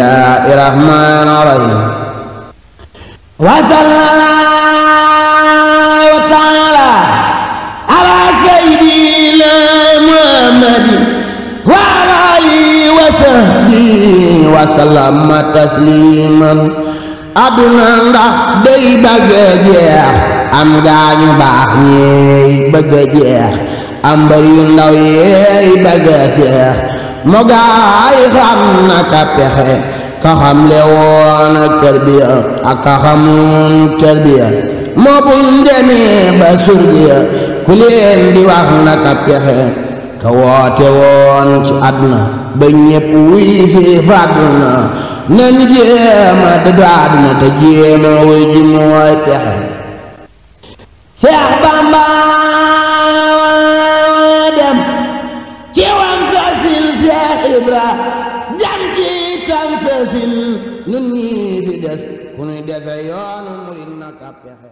bismillaahi rahmaani rahiim wa sallallaahu taala ala sayyidina muhammadin wa ala alihi wa sahbihi wa sallama tasliman aduna ndax day bëgg a jeex am gaañu baax ñeey bëgg a jeex am mbër yu ndaw yeey bëgg a seex moo gaay xam na ka pexe ka xam le woon tarbiya ak ka xamoon tarbiya moo buñ demee ba surgiya ku leen di wax na ka pexe ka woote woon ci àdduna ba ñépp wuy fi fàdduna nen jéema dëddu àdduna te jéema wuy ji mooy pexe Seex Bamba dem ci wam sasil Seex Ibra dem ci tam sasil nun ñii fi des ku nuy defe yoonu murid na ka pexe